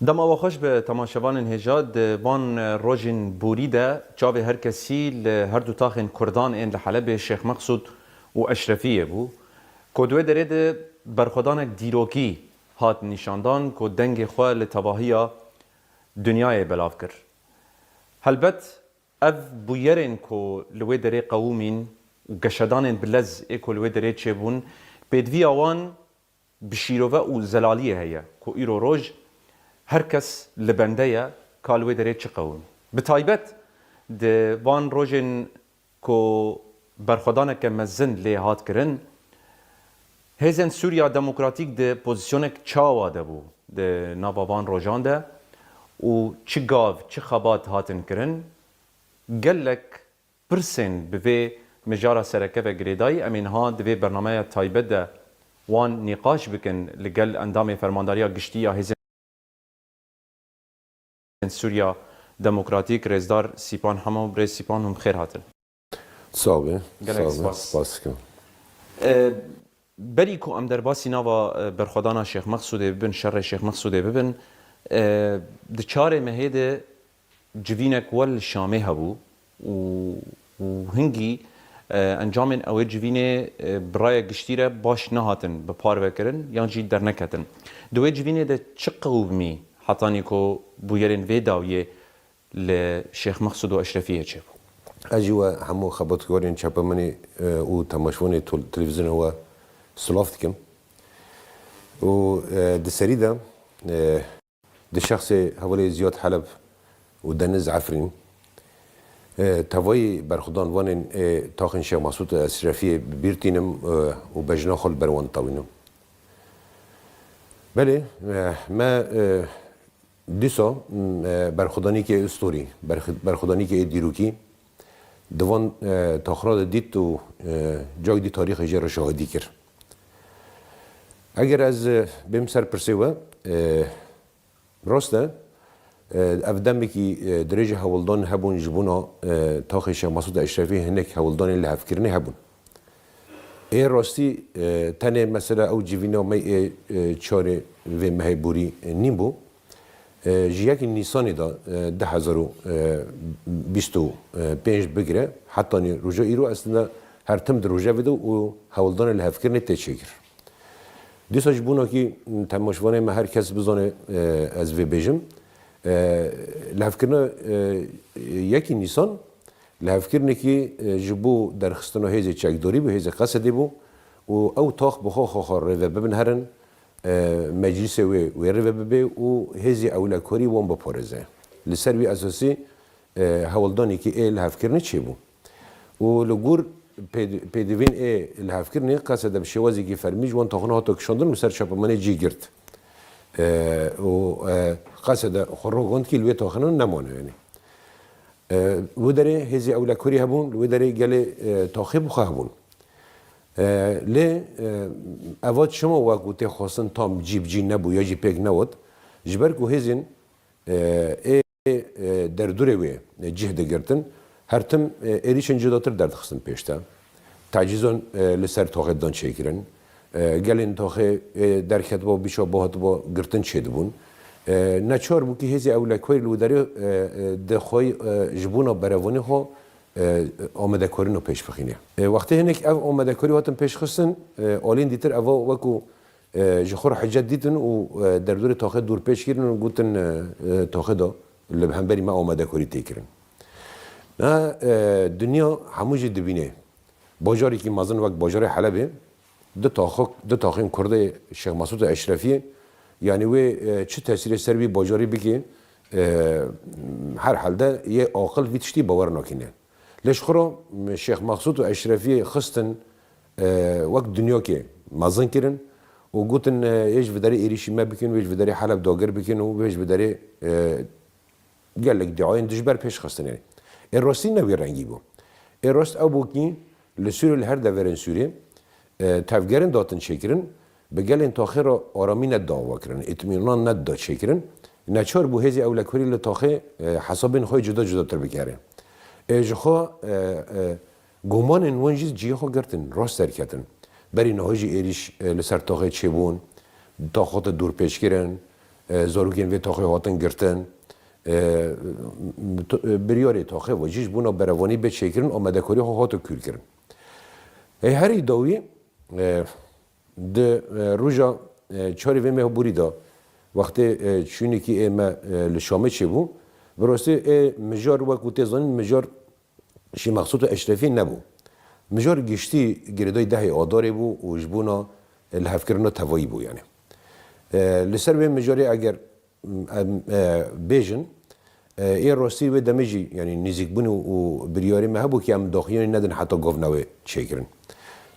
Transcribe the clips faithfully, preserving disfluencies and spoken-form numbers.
Dema we xweş be temaşevanên hêja, di van rojên borî de çavê her kesî li her du taxên Kurdan ên li Helebê, Şêx Meqsûd û Eşrefiyê bû, ku di wê derê de berxwedanek dîrokî hat nîşandan ku dengê xwe li tevahiya dinyayê belav kir. Helbet ev bûyerên ku li wê derê qewimîn û geşedanên bi lez ê ku li wê derê çêbûn, pêdiviya wan bi şîrove û zelaliyê heye ku îro roj her kes li bende ye ka li wê derê çi qewimî. Bi taybet di van rojên ku berxwedaneke mezin lê hat kirin, hêzên Sûriya Demokratîk di pozîsyonek çawa de bû di nava van rojan de û çi gav, çi xebat hatin kirin, gelek pirsên bi vê mijara sereke ve girêdayî, em ê niha di vê bernameya taybet de wan nîqaş bikin li gel endamê Fermandariya Giştî ya Hêzên Sûriya Demokratîk, Rêzdar Sîpan Hemo. Birêz Sîpan, hûn bi xêr hatin. Sax be, Gelek sax be, spas. Spas dikim. E, Berî ku em derbasî nava, e, berxwedana Şêx Meqsûdê bibin, şerê Şêx Meqsûdê bibin, e, di çarê mehê de civînek we li Şamê hebû û, û hingî, e, encamên ewê civînê, e, bi raya giştî re baş nehatin bi parve kirin yan jî derneketin. Di wê civînê de çi qewimî hetanî ku bûyerên vê dawiyê li Şêx Meqsûd û Eşrefiyê çêbû? Ez jî we hemû xebatkarên çapemenê, e, û temaşevanê tol-, televîzyona we silav dikim. Û, e, di serî de, e, di şexsê hevalê Ziyad Heleb û Deniz Efrîn, e, tevayî berxwedanvanên, e, taxên Şêx Mesûd Eşrefiyê bi bîr tînim, e, û bejna xwe li ber wan ditewînim. Belê, e, me, e, dîsa, m, e, berxwedanîkê istorî, berx-, berxwedanîkê ê dîrokî di van, e, taxra de dît û, e, cayî dî tarîxê jê re şahidî kir. Eger ez, e, bêm ser pirsê we, e, rast e, e, ev demekî, e, dirêj e hewldan hebûn ji bona, e, taxê Şêx Mesûd Eşrefî hinek hewldanên lihevkirinê hebûn. Ê rastî, e, tenê mesela ew civîna me ê, e, çarê vê mehê borî, e, nîn bû. E, ji yekê Nîsanê de, e, du hezar û bîst û pênc bigire hetanî roja îro aslında her tim di rojevê de û hewldanê lihevkirinê tê çêkir. Dîsa ji bona kî temaşevanê me her kes bizane, e, ez vê bêjim. E, lihevkirina, e, yekê Nîsan, lihevkirinekî, e, ji bo derxistina hêzê çekdarî bû, hêzê Qesedê bû û ew tax bi xwe xwe xwe rêve bibin herin, e, meclîsê wê wê rêve bibe û hêzê ewlekarî wan biparêze. Li ser wî esasî, e, hewldanekî ê lihevkirinê çêbû. Û li gor pêd-, pêdivîn ê lihevkirinê Qesede bi şêwazekî fermî ji wan taxina hate kişandin û ser çapemenê cî girt. E, û, e, Qesede xwe ragand kî li wê taxina nemane, yanî. E, wê derê hêzê ewlekarî hebûn, li wê derê gelê, e, taxê bi xwe hebûn. E, lê, e, eva çima wek û tê xwestin tam cî bi cî nebû ya jî pêk newt? Ji ber ku hêzên, e, ê, e, derdorê wê, e, cih digirtin, her tim, e, êrîşên cudatir derdixistin pêş de. Tecîzan, e, li ser taxê dan çêkirin. E, gelên taxê, e, derketiba, bîça bihatba girtin çêdibûn. E, neçar bû kî hêzê ewlekarî li wê derê, e, e, di xwe, e, ji bona berevanê xwe, e, amadekarîna pêş bixîne. E, wextê hinek ev amadekarî hatin pêşxistin, e, alîn dîtir eva wekû, e, ji xwe re hicet dîtin û, e, derdorê taxê dûr pêç kirin û gotin, e, e, taxê de li hemberî me amadekarî tê kirin. Na, e, dinya hemû jî dibîne. Bajarekî mezin wek bajarê Helebê, du taxo-, du taxên Kurdê Şêx Mesûd û Eşrefiyê, yanî wê, e, çi tesîrê ser wî bajarî bike, e, her halde yê aqil vî tiştî bawer nakîne. Lê ji xwe re Şêx Mesûd û Eşrefiyê xistin, e, wek dinyokê mezin kirin û gotin, e, ê ji vê derê êrîşî me bikin, wê ji vê derê Heleb dagir bikin û wê ji vê derê, e, gelek diayên dijber pêş xistinê. Ê rastî ne wî rengî bû. Ê rast ew bû kî li Sûrê, li her deverên Sûrê, e, tevgerin datin çêkirin, bi gelên taxê re aramî nedida ava kirin, îtmînan nedida çêkirin. Neçar bû hêzê ewlekarî li taxê, e, hesabên xwe cuda cudatir bikere. Ê ji xwe, e, e, Gumanên wan jî cihê xwe girtin, rast derketin. Berî niha jî êrîş, e, li ser taxê çêbûn, taxa te dûrpêç kirin, e, zarokên vê taxê hatin girtin. E, to- e, biryarê taxê ve jî ji bona berevanî bê çêkirin, amadekarî xwe hate kûrkirin. Ê herî dawî, e, di, e, roja, e, çarê vê meh borî de, wextê, e, çûnekî ê me, e, li Şamê çêbû, bi rastî ê mijar, wek ku tê zanîn, mijar Şêx Mexsûd û Eşrefî nebû. Mijar giştî girêdayî dehê Adarê bû û ji bona, e, lihevkirina tevayî bû, yanî. E, li ser wê mijarê eger, m, em, e, bêjin, e, ê rastî wê demê jî, yanî nêzîkbûn û, û biryarê me hebû ki em daxuyanî nedin heta gavna wê çêkirin.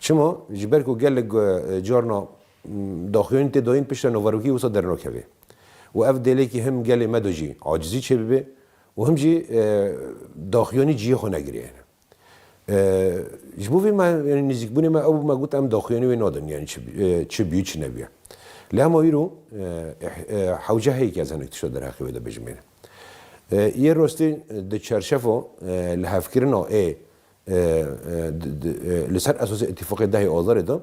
Çima? Ji ber ku gelek, e, carna, m, daxuyanî tê dayîn piştre naverokî wisa dernakeve. Û ev dêlekî him gelê me de jî acizî çêbibe û him jî, e, daxuyanî cihê xwe negiriyene. E, ji bo vê me, yanî nêzîkbûnê me ew bû, me got em daxuyanî wê nadin, yanî çi, e, çi bû, çi nebûye. Lê hema îro, e, e, hewce heye ki ez hinek tişta derheqê wê de bêjim êne. E, yê rastî, e, di çerçefa, e, lihevkirina ê, e, e, di, di, e, li ser esasê îtîfaqê dehê Azarê de,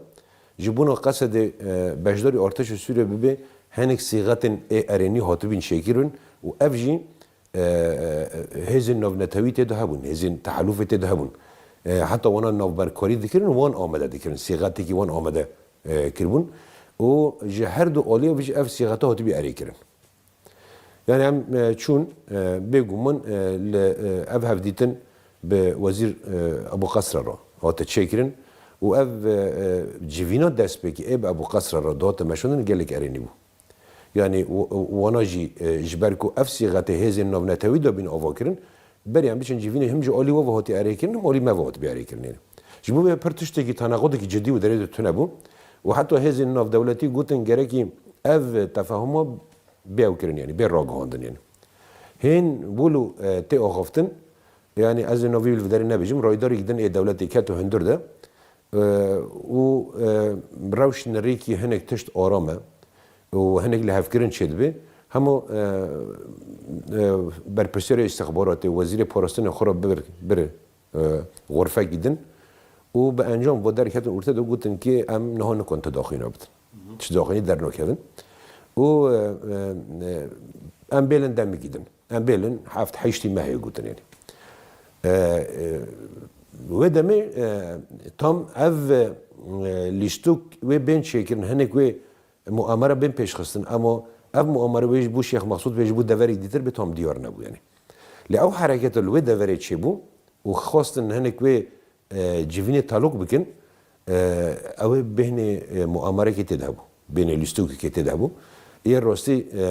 ji bona qesedê, e, beşdarî artêşa Sûriye bibe, hinek sîxetên ê erênî hatibîn çêkirin û ev jî, e, e, hêzên navnetewî tê de hebûn, hêzên tehelûfê tê de hebûn. E, heta wana navberkarî dikirin, wan amade dikirin, sîxetekî wan amade, e, kiribûn. Û ji her du aliyê ve jî ev sîxete hatibî erê kirin. Yani em, e, çûn, e, bêguman, e, li, e, ev hevdîtin bi Wezîr, e, Ebû Qesra re hate çêkirin û ev, e, e, civîna destpêkê ê bi Ebû Qesra re dihate meşandin gelek erênî bû. Yani w-, w-, wana jî, e, ji ber ku ev sîxetê hêzên navnetewî de bîn avakirin, berê em biçin civînê him ji alî we ve hatî erêkirin, him alî me ve hatibî erêkirin. Ji bo vê pir tiştekî tenaqudekî cidî û derê de tune bû û heta hêzên navdewletî gotin gerekî ev tefahuma bê ew kirin, yani bê ragihandin, yani. Hên wilo, e, tê axaftin, yani ez ê navê wî li vê derê nebêjim, raydarekî din ê dewletê ket û hundir de, e, û, e, rewş nerêkî hinek tişt aram e û hinek lihevkirin çêdibe. Hema, e, e, berpirsiyarê îstixbaratê, wezîrê parastinê xwe re bir, bir e, xurfekî din û bi encam bo derketin orte de gotin ki em niha nikon ti daxuyna bidin. Ti daxuyna dernakevin. Û, e, e, e, em bêlin demikî din. Em bêlin heft heştî mehê gotin yani. E, e, wê demê, e, tam ev, e, lîstok wê bên çêkirin, hinek wê muamere bên pêşxistin. Ema ev muamere wê ji bo Şêx Mexsûd wê ji bo deverê dîtir bê tam diyar nebû yani. Lê ew hereketa li wê deverê çêbû û xwestin hinek wê, e, civînê talûk bikin, e, ew ê bêhnê, e, muamerekê tê de hebû. Bêhnê lîstokekê tê de hebû. Yê rastî, e,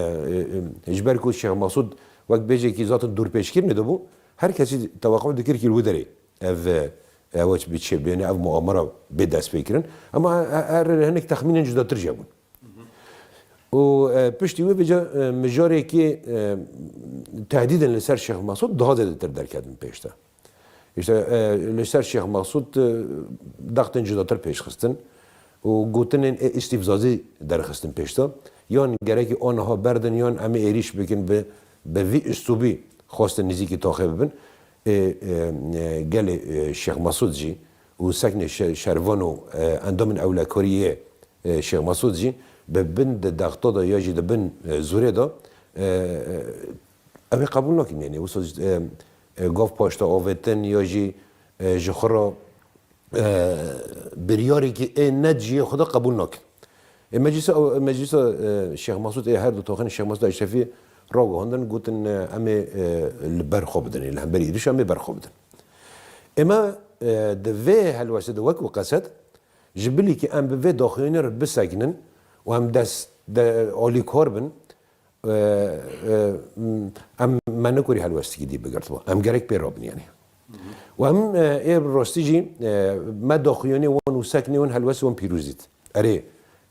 e, e, ji ber ku Şêx Mesûd wek bêjekî zaten dûrpêçkirinê de bû, her kesî teweqû dikir ki li wê derê ev, e, ew bi çê bêne, ev muamera bê destpêkirin. Ema he-, her hinek texmînên cudatir jî hebûn. Û, e, piştî wê vêca, e, mijarekî, e, tehdîdên li ser Şêx Mesûd daha zêdetir derketin pêş de. Îşte, e, li ser Şêx Mesûd, e, daxtên cudatir pêş xistin û gotinên ê îstîfzazî derxistin pêş de. Yan gerekî aniha berdin, yan em ê êrîş bikin bi, bi vî uslûbî xwestin nêzîkî taxê bibin. Ê, e, e, gelê, e, Şêx Mesûd jî û seknê şe-, şervan û, e, endamên ewlekariyê, e, Şêx Mesûd jî bi bin di daxta de ya jî di bin, e, zûrê de, e, e, ew ê qebûl nakin. Yanî wisa, e, e, gav paşta avêtin ya jî, e, ji xwe re, e, biryarekî ê ne cihê xwe de qebûl nakin. Ê meclisa, meclisa, e, Şêx Mesûd, ê her du taxên Şêx Mesûd Eşrefî ragihandin, gotin, e, em ê, e, li ber xwe bidin, ê li hemberî êrîşa em ê ber xwe bidin. Ê me, e, di vê helwestê de wekî qesed, ji bilî ki em bi vê daxuyanî re bisekinin û em dest, de, alîkar bin, e, e, em me nekarî helwestekî dî bigirtibû. Em gerek pê rabin yanî. Û em, e, ê rastî jî, e, me daxuyanî wan û seknê wan helwestê wan pîroz dît. Erê,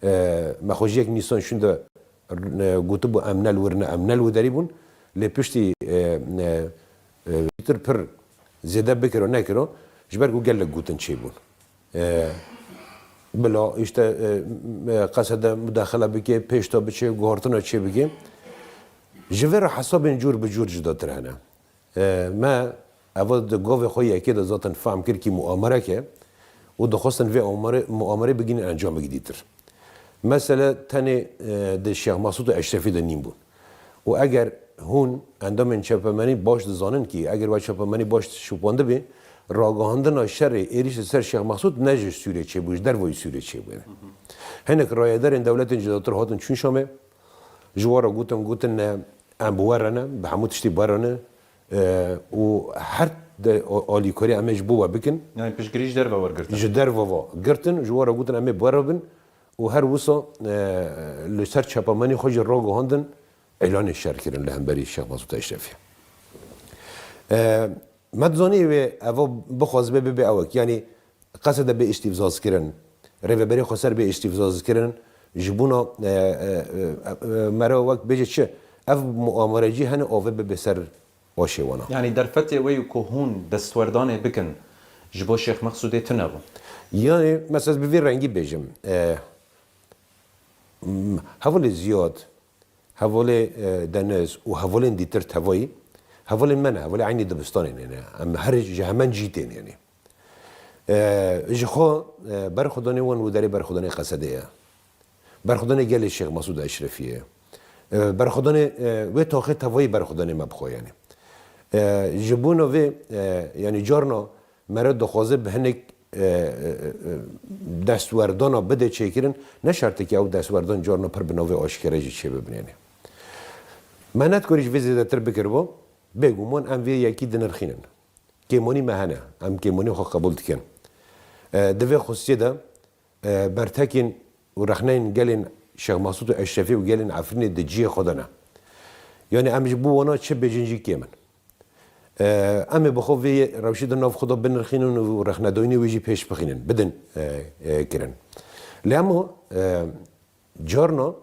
e, me xwe ji yek Nîsan şûn de, e, gotibû em ne li wir ne, em ne li wir derî bûn. Lê piştî, e, e, e, pir pir zêde bikiro nekiro, ji ber ku gelek gotin çêbûn. E, bila, işte, e, e, qesede mudaxele bike, pêşta biçe, guhartina çê bike. Ji vê re hesabên cûr bi cûr cudatir hene. E, me eva di govê xwe yekê de zaten fehm kir ki muamerek e û dixwestin vê amare-, muamerê bigihînin encamekî dîtir. Mesele tenê, e, di Şêx Mesûd û Eşrefî de nîn bûn. Û eger hûn endamên çapemenî baş dizanin kî, eger we çapemenî baş şopandibî, ragihandina şerê êrîş li ser Şêx Mesûd ne ji Sûrê çêbû, ji dervayî Sûrê çêbû. Hinek rayedarên dewletên cudatir hatin çûn Şamê, ji we re gotin, gotin, e, em bi we re ne, bi hemû tiştî bi we re ne, e, û her de a-, alîkarî em ê ji bo we bikin. Yani piştgirî ji derve wergirtin. Ji derve ve girtin, ji we re gotin em ê bi we re bin û her wisa, e, li ser çapemenî xwe jî ragihandin, îlanê şer kirin li hemberî Şêx Mesûd Eşrefî. E, me dizanî wê eva bixwazibe bibe ewek. Yanî qesede bê îstîfzaz kirin, rêveberê xweser bê îstîfzaz kirin, ji bona, e, e, e, e, mera wek bêje çi? Ev muamerecî hene ave bibe ser aşê wana. Yani derfetê wê ku hûn destwerdanê bikin ji bo Şêx Mexsûdê tune bû. Yani mesela ez bi vî rengî bêjim, e, m-, hevalê Ziyad, hevalê, e, Deniz û hevalên dîtir tevayî, hevalên me ne, hevalê eynî dibistanê ne, ne. Em her ji hemen cî tên yani. E, ji xwe, e, berxwedanê wan û derê berxwedanê qesedê ye. Berxwedanê gelê Şêx Mesûd Eşrefî ye. E, berxwedanê, e, wê taxê tevayî berxwedanê me bixwe yani. E, ji bona vê, e, yani carna mere dixwaze bi hinek, e, e, e, destwerdana bide çêkirin, ne şertekî ew destwerdan carna pir bi navê aşkere jî çêbibin yani. Me nedikarî ji vê zêdetir bikiribo, bêguman em vê yekî dinirxînin. Kêmanî me hene, em kêmanî xwe qebûl dikin. E, di vê xusiyê de, e, bertekên û rexneyên gelên Şêx Mesûd û Eşrefî û gelên Efrînê di cihê xwe de ne. Yani em ji bo wana çi bêjin jî kêm in. E, em ê bi xwe vê rewşê di nav xwe de binirxînin û rexnedoyînê wê jî pêş bixînin, bidin, e, e, kirin. Lê hema, e, carna,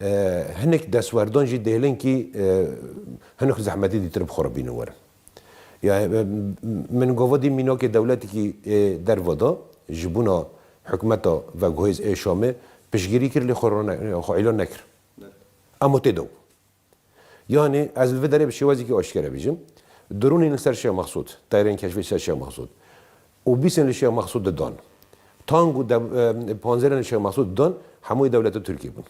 e, hinek destwerdan jî dihêlin kî, e, hinek zehmetî dîtir bi xwe re bînin werin. Ya, e, min gava dî mînakê dewletekî, e, derve da ji bona hikûmeta veguhêz ê Şamê piştgirî kir lê xwe rane-, xwe îlan nekir. Ema tê de bû. Yani ez li vê derê bi şêwazekî aşkere bêjim. Dronên li ser Şêx Mexsûd, teyarên keşfê ser Şêx Mexsûd û bîsên li Şêx Mexsûd didan. Tank û de-, e, panzerên li Şêx Mexsûd didan, hemûyê dewleta Tirkiyê bûn.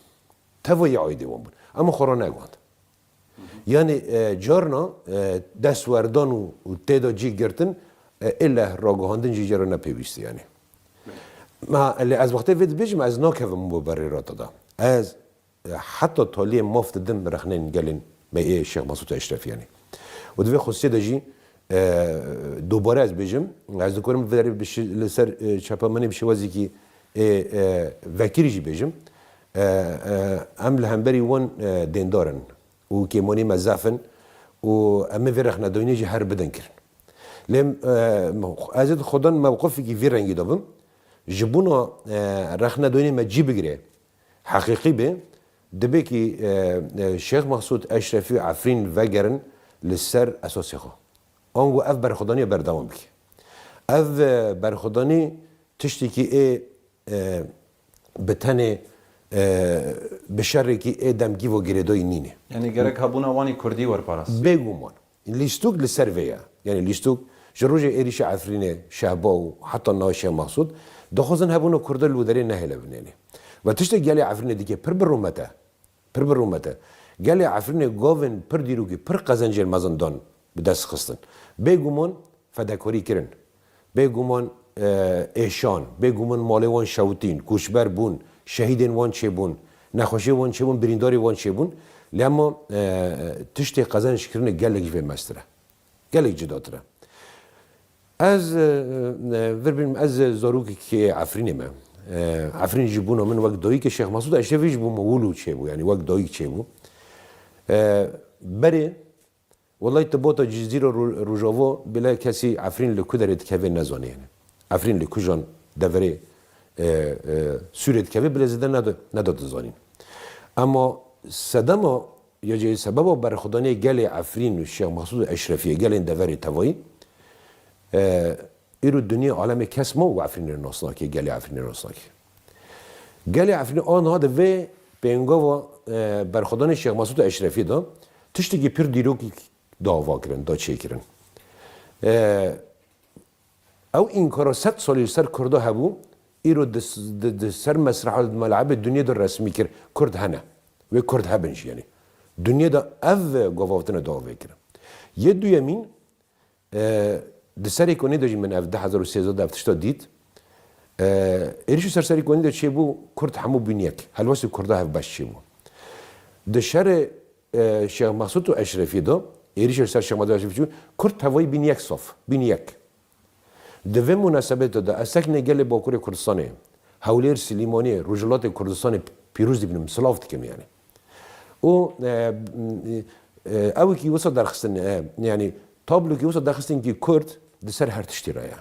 Tevayî aîdê wan bûn. Ema xwe raneguhand. Yani, e, carna, e, destwerdan û, û tê de cî girtin, e, ê leh raguhandin jî cara ne pêwîst e yani. Ma, lê ez wextê vê dibêjim, ez nakevim bo berê rata da. Ez, e, heta taliyê maf didim rexnên gelên me ê Şêx Mesûd Eşrefî yani. Û di vê xusiyê de jî, e, dubare ez bêjim, ez dikarim vê derê bi şi-, li ser, e, çapemenê bi şêwazekî, e, e, vekirî jî bêjim. E, e, em li hemberî wan, e, dêndar in û kêmanî me zef in û em ê vê rexnedoyînê jî her bidin kirin. Lê, e, ez ê di xwedan mewqifekî vî rengî de bim. Ji bona, e, rexnedoyînê me cî bigire, heqîqî be, dibe kî, e, e, Şêx Mexsûd Eşrefî û Efrîn vegerin li ser esasê xwe. Ango ev berxwedaniya berdewam bike. Ev, e, berxwedanî tiştekî ê, e, bi tenê, e, bi şerekî ê demkî ve girêdayî nîne. Yani gerek hebûna wan ê kurdî werparast. Bêguman. Lîstok li ser vê ye. Yani lîstok ji rojê êrîşa Efrînê, Şehba û heta niha Şêx Mexsûd, dixwazin hebûna kurda li wê derê nehêle binêne. Ve tiştek gelê Efrînê dike pir bi rûmet e. Pir bi rûmet e. Gelê Efrînê gavên pir dîrokî, pir qezencên mezin dan bi dest xistin. Bêguman fedekarî kirin. Bêguman, e, êşan. Bêguman malê wan şewitîn, koçber bûn, şehîdên wan çêbûn, nexweşiyê wan çêbûn, birîndarê wan çêbûn. Lê hema, e, tiştê qezenc kirinê gelek ji vê mestir e. Gelek cudatir e. Ez, e, e, vir bînim, ez zarokekî Efrînê me. E, Efrîn ji bona min wek dayikê Şêx Mesûd Eşrefî ji bo min wilo çêbû, yani wek dayik çêbû. E, berê, wellahî tu bota Cizîra Ro-, Rojava bile kesî Efrîn li ku derê dikeve nezanê yani. Efrîn li kujan deverê, e, e, Sûrê dikeve bile zêde neda-, nedate zanîn. Ema sedema ya jî sebeba berxwedaniyê gelê Efrîn û Şêx Mexsûd û Eşrefiyê, gelên deverê tevayî, e, îro dinya alemê kes ma û Efrînê nas nake, gelê Efrînê nas nake. Gelê Efrînê aniha di vê pêngava, e, berxwedanê Şêx Mexsûd û Eşrefiyê de tiştekî pir dîrokî dava kirin, da çêkirin. E, Ew înkara sed salî li ser Kurda hebû, îro di, di, di ser mesreha, di melebê dinyê de resmî kir, Kurd hene. Wê Kurd hebin jî, yanî. Dinyê de ev govavtine dawa vê kir. Yê duyemîn, e, di serê konê de jî min ev du hezar û sêzdeh de ev tişta dît. E, êrîş û ser serê konê de çêbû, Kurd hemû bûn yek. Helwestê Kurda hevbeş çêbû. Di şerê, e, Şêx Mexsûd û Eşrefî de, êrîşê ser Şêx Mexsûd û Eşrefî çû, Kurd tevayî bîn yek saf, bîn yek. Di vê munasebetê de ez tekinê gelê Bakurê Kurdistanê, Hewlêr, Silîmaniyê, Rojhilatê Kurdistanê pîroz dibînim, silav dikim yani. Û, e, e, ew ki wisa derxistin, e, yani tablo ki wisa derxistin ki Kurd di ser her tiştî re ya.